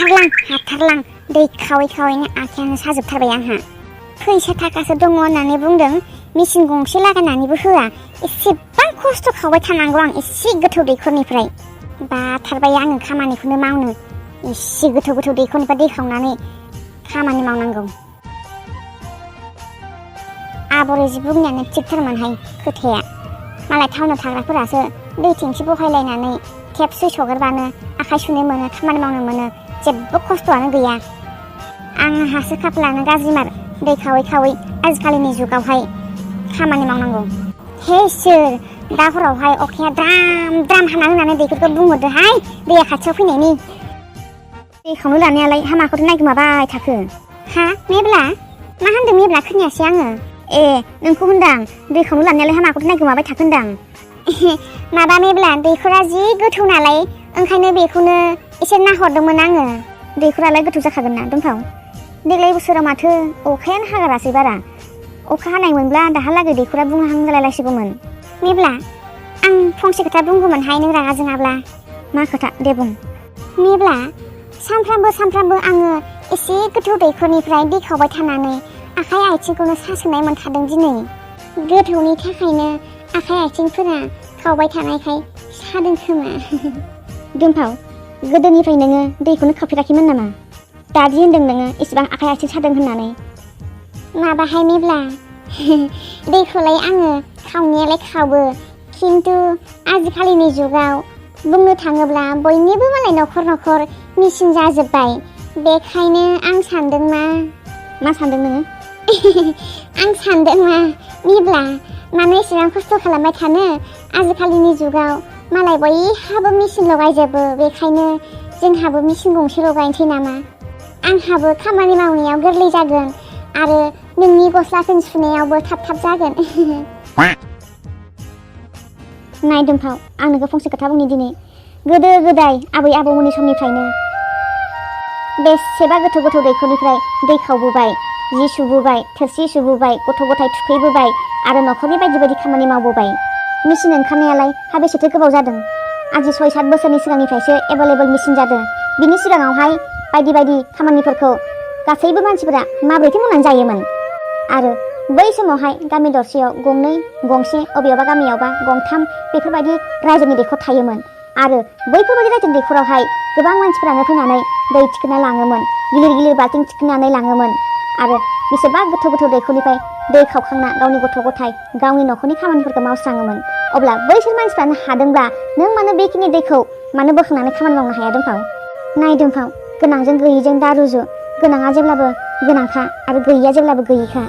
हाथारलां दै खावै खावैनो आखायानो साजोबथारबाय आंहा। फैसा थाखासो दङ होननानै बुंदों, मेचिन गंसे लागायनानैबो होआ। एसेबां खस्थ' खावबाय थानांगौ आं एसे गोथौ दैखरनिफ्राय। बाथारबाय आङो खामानिखौनो मावनो, एसे गोथौ गोथौ दैखरनिफ्राय दै खावनानै खामानि मावनांगौ। आबरै जि बुंनायानो थिगथारमोनहाय खोथाया। मालाय टाउनाव थाग्राफोरासो दै टेंखि बहायलायनानै टेप सुइस हगारबानो आखाइ सुनो मोनो, खामानि मावनो मोनो, जेबो खस्थ'आनो गैया। आंहासो खाफालानो गाज्रिमार, दै खावै खावै आजिखालिनि जुगावहाय खामानि मावनांगौ। हे इसोर, दा हरावहाय अखाया द्राम द्राम हाना होनानै दैफोरखौ बुंहरदोहाय दैया खाथियाव फैनायनि। दै खावनो लानायालाय हामाखौथ' नायगोमाबाय थाखो। हा मेब्ला? मा होनदों मेब्ला? खोनायासै आङो। ए नोंखौ होनदां, दै खावनो लानायालाय हामाखौथ' नायगोमाबाय थाखो होनदां। माबा मेब्ला, दैखरा जि गोथौ नालाय ओंखायनो बेखौनो एसे नाहरदोंमोन आङो। दैखरालाय गोथौ जाखागोन ना दुमफाव। देग्लाय बोसोराव माथो अखायानो हागारासै बारा। अखा हानायमोनब्ला दाहालागै दैखरा बुंहां जालायलायसिगौमोन। मेब्ला, आं फंसे खोथा बुंगौमोनहाय नों रागा जोङाब्ला। मा खोथा? दे बुं। मेब्ला, सानफ्रामबो आङो एसे गोथौ दैखरनिफ्राय दै खावबाय थानानै आखाइ आथिंखौनो सासोनाय मोनखादों दिनै। गोथौनि थाखायनो आखाइ आथिंफोरा खावबाय थानायखाय सादों खोमा। दुमफाव, गोदोनिफ्राय नोङो दैखौनो खावफेराखैमोन नामा? दादि होनदों नोङो इसेबां आखाइ आथिं सादों होननानै। माबाहाय मेब्ला, दैखौलाय आङो खावनायालाय खावो, खिन्थु आजिखालिनि जुगाव बुंनो थाङोब्ला बयनिबो मालाय न'खर न'खर मेचिन जाजोब्बाय। बेखायनो आं सानदों मा सानदों नोङो? आं सानदों मेब्ला, मानो एसेबां खस्थ' खालामबाय थानो? आजिखालिनि जुगाव मालाय बयहाबो मेचिन लगायजोबो, बेखायनो जोंहाबो मेचिन गंसे लगायनोसै नामा? आंहाबो खामानि मावनायाव गोरलै जागोन आरो नोंनि गस्लाफोर सुनायावबो थाब जागोन। नाय दुमफाव, आं नोंखौ फंसे खोथा बुंनि दिनै। गोदो गोदाय आबै आबौमोननि समनिफ्रायनो बेसेबा गोथौ गोथौ दैखरनिफ्राय दै खावबोबाय, जि सुबोबाय, थोरसि सुबोबाय, गथ' गथाय थुखैबोबाय आरो न'खरनि बायदि बायदि खामानि मावबोबाय। मेचिन ओंखारनायालाय हाबेसेथो गोबाव जादों? आजि 6-7 बोसोरनि सिगांनिफ्रायसो एभेलेबल मेचिन जादों। बिनि सिगाङावहाय बायदि बायदि खामानिफोरखौ गासैबो मानसिफोरा माबोरैथो मावनानै जायोमोन? आरो बै समावहाय गामि दरसेयाव गंनै, गंसे, अबेयावबा गामियावबा गंथाम बेफोरबायदि रायजोनि दैखर थायोमोन। आरो बैफोरबायदि रायजोनि दैखरावहाय गोबां मानसिफोरानो फैनानै दै थिखोना लाङोमोन, गिलिर गिलिर बाल्थिं थिखोनानै लाङोमोन। आरो बेसेबा गोथौ गोथौ दैखरनिफ्राय दै खावखांना गावनि गथ' गथाय, गावनि न'खरनि खामानिफोरखौ मावस्राङोमोन। अब्ला बैसोर मानसिफ्रानो हादोंब्ला नों मानो बेखिनि दैखौ मानो बोखांनानै खामानि मावनो हाया दुमफाव? नाय दुमफाव, गोनांजों गैयैजों दा रुजु। गोनाङा जेब्लाबो गोनांखा आरो गैयैया जेब्लाबो गैयैखा।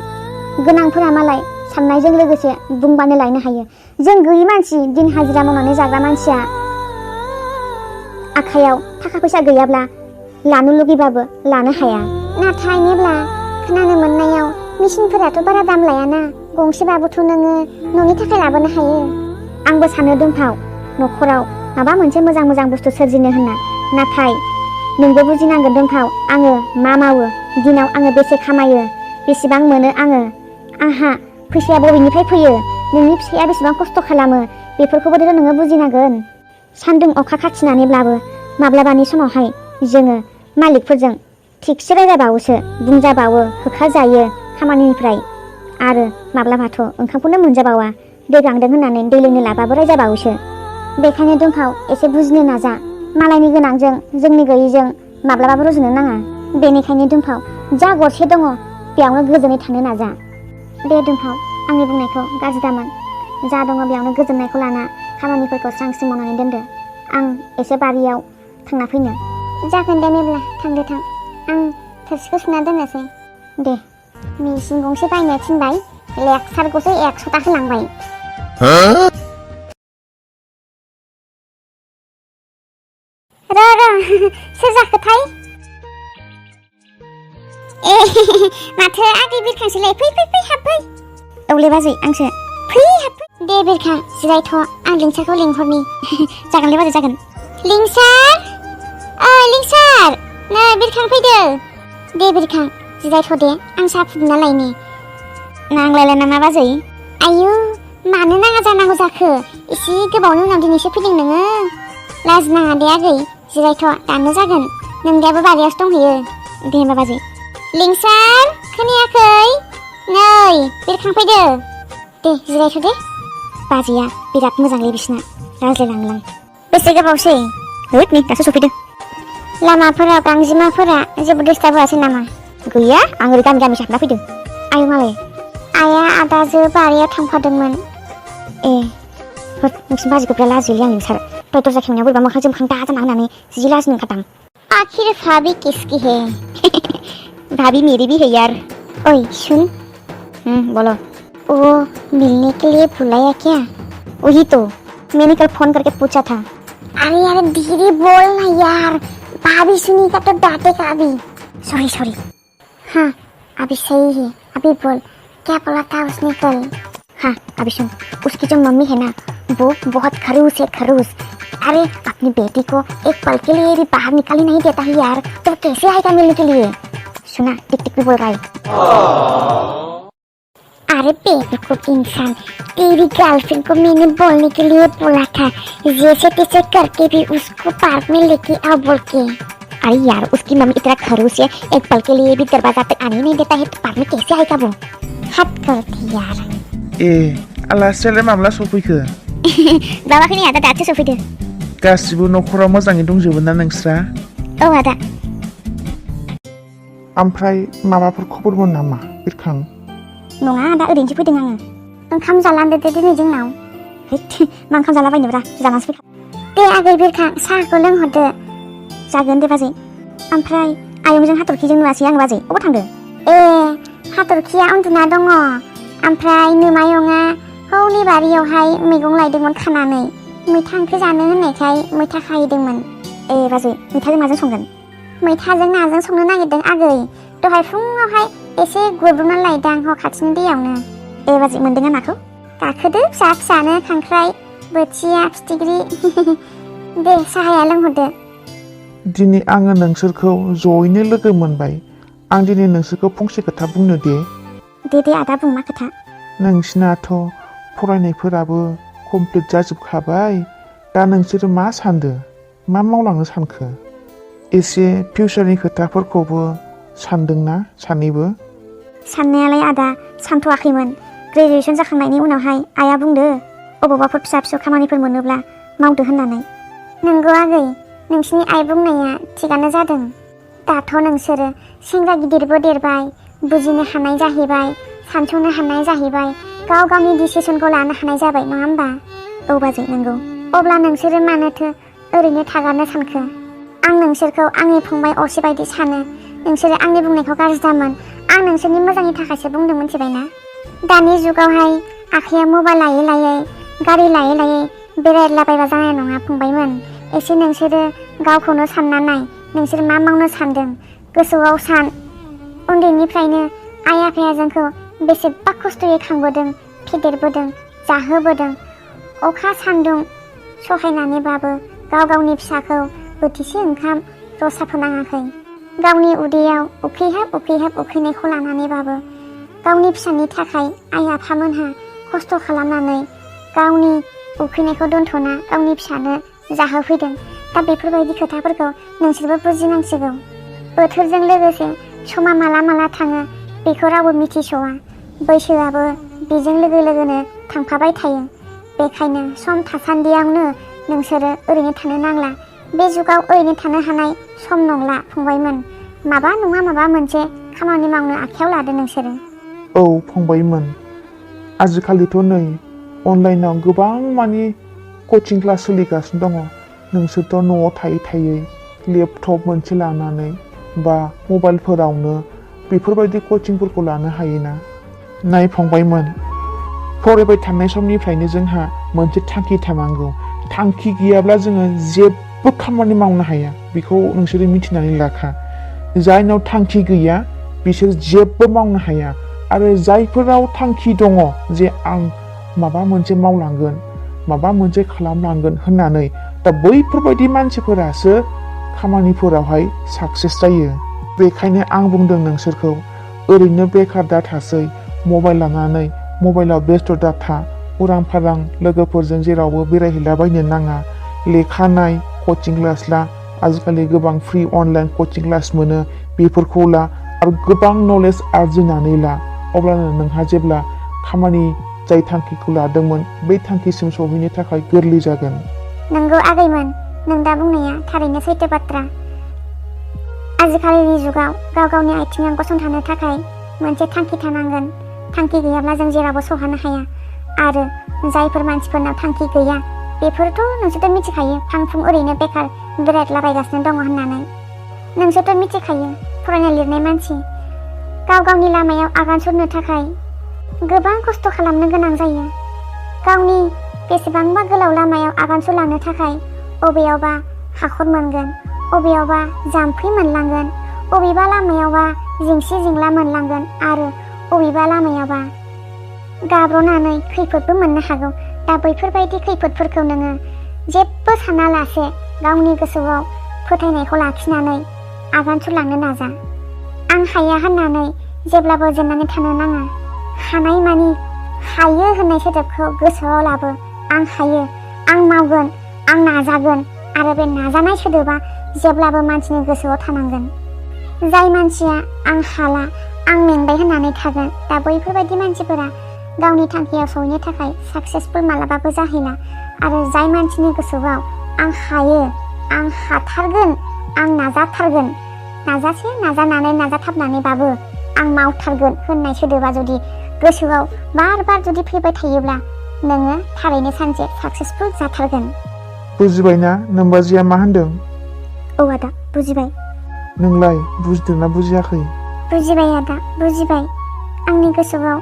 गोनांफोरा मालाय साननायजों लोगोसे बुंबानो लायनो हायो। जों गैयि मानसि, दिन हाजिरा मावनानै जाग्रा मानसिया आखाइयाव थाखा फैसा गैयाब्ला लानो लुगैबाबो लानो हाया। नाथाय मेब्ला, खोनानो मोननायाव मेचिनफोराथ' बारा दाम लायाना, गंसेबाबोथ' नोङो न'नि थाखाय लाबोनो हायो। आंबो सानो दुमफाव, न'खराव माबा मोनसे मोजां मोजां बुस्थु सोरजिनो होनना। नाथाय नोंबो बुजिनांगोन दुमफाव, आङो मा मावो, दिनाव आङो बेसे खामायो, बेसेबां मोनो आंहा फैसाया बबेनिफ्राय फैयो, नोंनि फिसाया बेसेबां खस्थ' खालामो, बेफोरखौबोथ' नोङो बुजिनांगोन। सान्दुं अखा खाथिनानैब्लाबो माब्लाबानि समावहाय जोङो मालिकफोरजों थिगसे रायजाबावोसो, बुंजाबावो, होखारजायो खामानिनिफ्राय। आरो माब्लाबाथ' ओंखामखौनो मोनजाबावा, दै गांदों होननानै दै लोंनो लाबाबो रायजाबावोसो। बेखायनो दुमफाव, एसे बुजिनो नाजा। मालायनि गोनांजों जोंनि गैयैजों माब्लाबाबो रुजुनो नाङा। बेनिखायनो दुमफाव, जा गरसे दङ बेयावनो गोजोनै थानो नाजा। दे दुमफाव, आंनि बुंनायखौ गाज्रि दामोन। जा दङ बेयावनो गोजोननायखौ लाना खामानिफोरखौ स्रां स्रिं मावनानै दोनदो। आं एसे बारियाव थांना फैनो। जागोन दे मेब्ला, थांदो थां। आं थोरसिखौ सुना दोननोसै। दे। मेचिन गंसे बायनो थिनबाय, लेक्सारखौसो 100टा होलांबाय। सोर जाखोथाय? ए माथो आगै बिरखांसोलाय, फै हाबफै। औले बाजै, आंसो। फै हाबफै। दे बिरखां, जिरायथ', आं लिंसारखौ लिंहरनि। जागोनलै बाजै, जागोन। लिंसार, ओइ लिंसार, नै बिरखां फैदो। दे बिरखां, जिरायथ' दे, आं साहा फुदुंना लायनि। नांलायला नामा बाजै? आयु, मानो नाङा जानांगौ जाखो? एसे गोबावनि उनाव दिनैसो फैदों नोङो। लाजिनाङा दे आगै, जिरायथ', दानो जागोन। नोंदायाबो बारियावसो दंहैयो दे होमबा बाजै लिंसार खोनायाखै नै बिरखांफैदो दे जिरायथ' दे बाजैया बिराद मोजांलै बिसिना रायज्लायलांलां बेसे गोबावसै होद नै दासो सफैदों लामाफोराव गांजेमाफोरा जेबो डिस्टार्ब होआसै नामा गैया आं ओरै गामि गामि हाबना फैदों आयौ मालाय आइया आदाजो बारियाव थांफादोंमोन ए होद नोंसिनि बाजैखौ बिराद लाजियोलै आं लिंसार दहाय दरजा खेवनायाव बोरैबा मोखां जोमखां दा जाना होनानै जि लाजिनो ओंखारदां आखिर भाभी किसकी है भाभी मेरी भी है यार ओए सुन बोलो वो मिलने के लिए बुलाया क्या वही तो मैंने कल फोन करके पूछा था अरे यार धीरे बोल ना यार भाभी सुनेगा तो डांटेगा अभी सॉरी हाँ अभी सही है अभी बोल क्या बोला था उसने कल हाँ अभी सुन उसकी जो मम्मी है ना वो बहुत खड़ूस है खड़ूस अरे अपनी बेटी को एक पल के लिए भी बाहर निकालने नहीं देता है यार तो कैसे आएगा मिलने के लिए सुना टिक टिक भी बोल रहा है अरे बेवकूफ इंसान तेरी गर्लफ्रेंड को मैंने बोलने के लिए बोला था जैसे तैसे करके भी उसको पार्क में लेके आओ बोल के अरे यार उसकी मम्मी इतना खड़ूस है एक पल के लिए भी दरवाजा तक आने नहीं देता है तो पार्क में कैसे आएगा वो हद करती यार ए आलासियालाय माब्ला सफैखो बाबाखै नै आदा दासो सफैदो गासिबो न'खराव मोजाङै दंजोबो ना नोंस्रा औ आदा ओमफ्राय माबाफोर खबरमोन नामा बिरखां नङा आदा ओरैनोसो फैदों आङो ओंखाम जालांदो दिनै जोंनाव मा ओंखाम जालाबायनोब्रा जानासो फैखा दे आगै बिरखां साहाखौ लोंहरदो जागोन दे बाजै ओमफ्राय आयंजों हाथरखिजों नुवासै आं बाजै अबाव थांदो ए हाथरखिया उन्दुना दङ ओमफ्राय नोमायंआ हौनि बारियावहाय मैगं लायदोंमोन खानानै मैथा ओंख्रि जानो होननायखाय मैथा खाहैदोंमोन ए बाजै मैथाजों माजों संगोन मैथाजों नाजों संनो नागिरदों आगै दहाय फुङावहाय एसे गुरब्रुना लायदां ह खाथिनि दैयावनो ए बाजै मोनदों नाखौ गाखोदो फिसा फिसानो खांख्राइ बोथिया फिथिख्रि दे साहाया लोंहरदो दिनै आङो नोंसोरखौ जयैनो लोगो मोनबाय आं दिनै नोंसोरखौ फंसे खोथा बुंनो दे आदा बुं मा खोथा नोंसिनाथ' फरायनायफोराबो कमप्लिट जाजोबखाबाय दा नोंसोरो मा सानदो मा मावलांनो सानखो एसे फिउचारनि खोथाफोरखौबो सानदोंना सानैबो साननायालाय आदा सानथ'वाखैमोन ग्रेजुवेसन जाखांनायनि उनावहाय आइया बुंदो अबावबाफोर फिसा फिसौ खामानिफोर मोनोब्ला मावदो होननानै नंगौ आगै नोंसिनि आइ बुंनाया थिगानो जादों दाथ' नोंसोरो सेंग्रा गिदिरबो देरबाय बुजिनो हानाय जाहैबाय सानस'नो हानाय जाहैबाय गाव गावनि डिसिसनखौ लानो हानाय जाबाय नङा होमबा औ बाजै नंगौ अब्ला नोंसोरो मानोथो ओरैनो थागारनो सानखो आं नोंसोरखौ आंनि फंबाय असे बायदि सानो नोंसोरो आंनि बुंनायखौ गाज्रि दामोन आं नोंसोरनि मोजांनि थाखायसो बुंदों मिथिबायना दानि जुगावहाय आखाइयाव मबाइल लायै लायै गारि लायै लायै बेरायलाबायबा जानाय नङा फंबायमोन एसे नोंसोरो गावखौनो सानना नाय नोंसोर मा मावनो सानदों गोसोआव सान उन्दैनिफ्रायनो आइ आफाया जोंखौ बेसेबा खस्थ'यै खांबोदों फेदेरबोदों जाहोबोदों अखा सान्दुं सहायनानैबाबो गाव गावनि फिसाखौ बोथिसे ओंखाम रसा फोनाङाखै गावनि उदैयाव उखैहाब उखैनायखौ लानानैबाबो गावनि फिसानि थाखाय आइ आफामोनहा खस्थ' खालामनानै गावनि उखैनायखौ दोनथ'ना गावनि फिसानो जाहोफैदों दा बेफोरबायदि खोथाफोरखौ नोंसोरबो बुजिनांसिगौ बोथोरजों लोगोसे समा माला माला थाङो बेखौ रावबो मिथिस'वा बैसोआबो बेजों लोगोनो थांफाबाय थायो बेखायनो सम थासान्दियावनो नोंसोरो ओरैनो थानो नांला बे जुगाव ओरैनो थानो हानाय सम नंला फंबायमोन माबा नङा माबा मोनसे खामानि मावनो आखायाव लादो नोंसोरो औ फंबायमोन आजिखालिथ' नै अनलाइनाव गोबां मानि कचिं क्लास सोलिगासिनो दङ नोंसोरथ' न'आव थायै थायै लेपटप मोनसे लानानै बा मबाइलफोरावनो बेफोरबायदि कचिंफोरखौ लानो हायोना नाय फंबायमोन फरायबाय थानाय समनिफ्रायनो जोंहा मोनसे थांखि थानांगौ थांखि गैयाब्ला जोङो जेबो खामानि मावनो हाया बेखौ नोंसोरो मिथिनानै लाखा जायनाव थांखि गैया बिसोर जेबो मावनो हाया आरो जायफोराव थांखि दङ जे आं माबा मोनसे मावलांगोन माबा मोनसे खालामलांगोन होननानै दा बैफोरबायदि मानसिफोरासो खामानिफोरावहाय साक्सेस जायो बेखायनो आं बुंदों नोंसोरखौ ओरैनो बेखार दा थासै मबाइल लानानै मबाइलाव बेस्थ' दाथा उरां फारां लोगोफोरजों जेरावबो बेरायहैलाबायनो नाङा लेखा नाय कचिं क्लास ला आजिखालि गोबां फ्रि अनलाइन कचिं क्लास मोनो बेफोरखौ ला आरो गोबां नलेज आरजिनानै ला अब्लानो नोंहा जेब्ला खामानि जाय थांखिखौ लादोंमोन बै थांखिसिम सहैनो थाखाय गोरलै जागोन। नंगौ आगैमोन, नों दा बुंनाया थारैनो सैथो बाथ्रा। आजिखालिनि जुगाव गाव गावनि आथिङाव गसंथानो थाखाय मोनसे थांखि थानांगोन। थांखि गैयाब्ला जों जेरावबो सौहानो हाया। आरो जायफोर मानसिफोरनाव थांखि गैया बेफोरथ' नोंसोरथ' मिथिखायो फां फुं ओरैनो बेखार बेरायलाबायगासिनो दङ होननानै। नोंसोरथ' मिथिखायो फरायनाय लिरनाय मानसि गाव गावनि लामायाव आगान सुरनो थाखाय गोबां खस्थ' खालामनो गोनां जायो। गावनि बेसेबांबा गोलाव लामायाव आगान सुरलांनो थाखाय अबेयावबा हाखर मोनगोन, अबेयावबा जाम्फै मोनलांगोन, अबेबा लामायावबा जेंसि जेंला मोनलांगोन आरो अबेबा लामायावबा गाब्र'नानै खैफोदबो मोननो हागौ। दा बैफोरबायदि खैफोदफोरखौ नोङो जेबो सानालासे गावनि गोसोआव फोथायनायखौ लाखिनानै आगान सुरलांनो नाजा। आं हाया होननानै जेब्लाबो जेननानै थानो नाङा। हानाय मानि हायो होननाय सोदोबखौ गोसोआव लाबो। आं हायो, आं मावगोन, आं नाजागोन आरो बे नाजानाय सोदोबा जेब्लाबो मानसिनि गोसोआव थानांगोन। जाय मानसिया आं हाला, आं मेंबाय होननानै थागोन, दा बैफोरबायदि मानसिफोरा गावनि थांखियाव सहैनो थाखाय साक्सेसफुल मालाबाबो जाहैला। आरो जाय मानसिनि गोसोआव आं हायो, आं हाथारगोन, आं नाजाथारगोन, नाजासे नाजानानै नाजाथाबनानैबाबो आं मावथारगोन होननाय सोदोबा जुदि गोसोआव बार बार जुदि फैबाय थायोब्ला नोङो थारैनो सानसे साक्सेसफुल जाथारगोन। बुजिबायना नोमबाजैया मा होनदों? औ आदा बुजिबाय। नोंलाय बुजिदोंना बुजियाखै? बुजिबाय आदा बुजिबाय। आंनि गोसोआव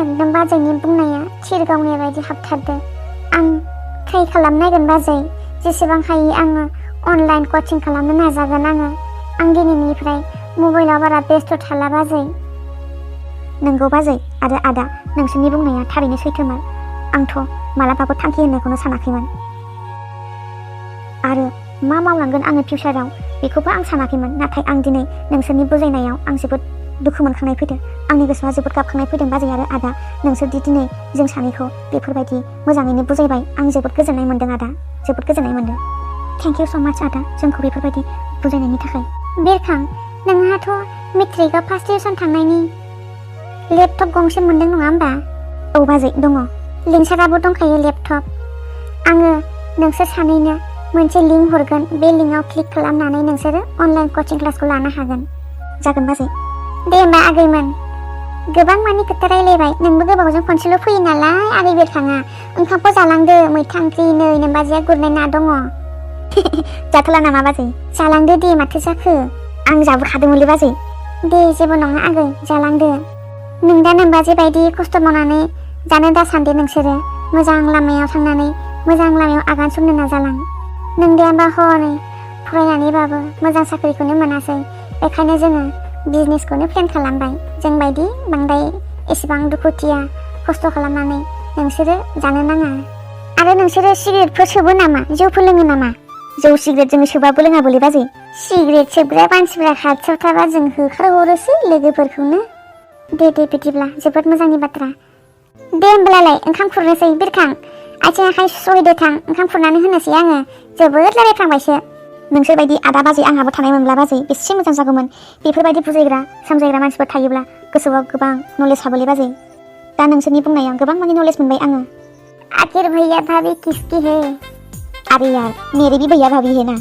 एकदम बाजैनि बुंनाया थिर गावनाय बायदि हाबथारदों। आं ट्राइ खालामनायगोन बाजै, जेसेबां हायो आङो अनलाइन कचिं खालामनो नाजागोन। आं दिनैनिफ्राय मबाइलाव बारा बेस्थ' थाला बाजै। नंगौ बाजै आरो आदा, नोंसोरनि बुंनाया थारैनो सैथोमार। आंथ' मालाबाबो थांखि होननायखौनो सानाखैमोन आरो मा मावलांगोन आङो फिउचाराव बेखौबो आं सानाखैमोन। नाथाय आं दिनै नोंसोरनि बुजायनायाव आं जोबोद दुखु मोनखांनाय फैदों। आंनि गोसोआ जोबोद गाबखांनाय फैदों बाजै आरो आदा। नोंसोरदि दिनै जों सानैखौ बेफोरबायदि मोजाङैनो बुजायबाय, आं जोबोद गोजोननाय मोन्दों आदा, जोबोद गोजोननाय मोन्दों। थेंक इउ स' माच आदा, जोंखौ बेफोरबायदि बुजायनायनि थाखाय। बिरखां, नोंहाथ' मेट्रिकआव फार्स्ट डिभिजन थांनायनि लेपटप गंसे मोनदों नङा होमबा? औ बाजै दङ। लिंसाराबो दंखायो लेपटप। आङो नोंसोर सानैनो मोनसे लिंक हरगोन, बे लिंकआव क्लिक खालामनानै नोंसोरो अनलाइन कचिं क्लासखौ लानो हागोन। जागोन बाजै। दे होमबा आगैमोन, गोबां मानि खोथा रायलायबाय। नोंबो गोबावजों खनसेल' फैयो नालाय आगै बिरखाङा। ओंखामखौ जालांदो, मैथा ओंख्रि नै नोमबाजैया गुरनाय ना दङ। जाथ'ला नामा बाजै? जालांदो दे, माथो जाखो? आं जाबोखादोंमोनलै बाजै। दे जेबो नङा आगै, जालांदो। नों दा नोमबाजै बायदि खस्थ' मावनानै जानो दासान्दे नोंसोरो। मोजां लामायाव थांनानै मोजां लामायाव आगान सुरनो नाजालां। नों दाबा हनै फरायनानैबाबो मोजां साख्रिखौनो मोनासै। बेखायनो जोङो बिजनेसखौनो प्लेन खालामबाय। जों बायदि बांद्राय एसेबां दुखुथिया खस्थ' खालामनानै नोंसोरो जानो नाङा। आरो नोंसोरो सिगारेटफोर सोबो नामा? जौफोर लोङो नामा? जौ सिगारेट जों सोबाबो लोङाबोलै बाजै। सिगारेट सोबग्रा मानसिफ्रा खाथियाव थाबा जों होखारहरोसो लोगोफोरखौनो। दे बिदिब्ला जोबोद मोजांनि बाथ्रा। दे होमब्लालाय ओंखाम खुरनोसै बिरखां। आथिं आखाइ सुहैदो थां, ओंखाम खुरनानै होनोसै आङो। जोबोद रायलायफ्रांबायसो। नोंसोर बायदि आदा बाजै आंहाबो थानाय मोनब्ला बाजै बेसे मोजां जागौमोन। बेफोरबायदि बुजायग्रा सामजायग्रा मानसिफोर थायोब्ला गोसोआव गोबां नलेज हाबोलै बाजै। दा नोंसोरनि बुंनायाव गोबां मानि नलेज मोनबाय आङो। आखिर भैया भाभी किसकी है? अरे यार मेरे भी भैया भाभी है ना।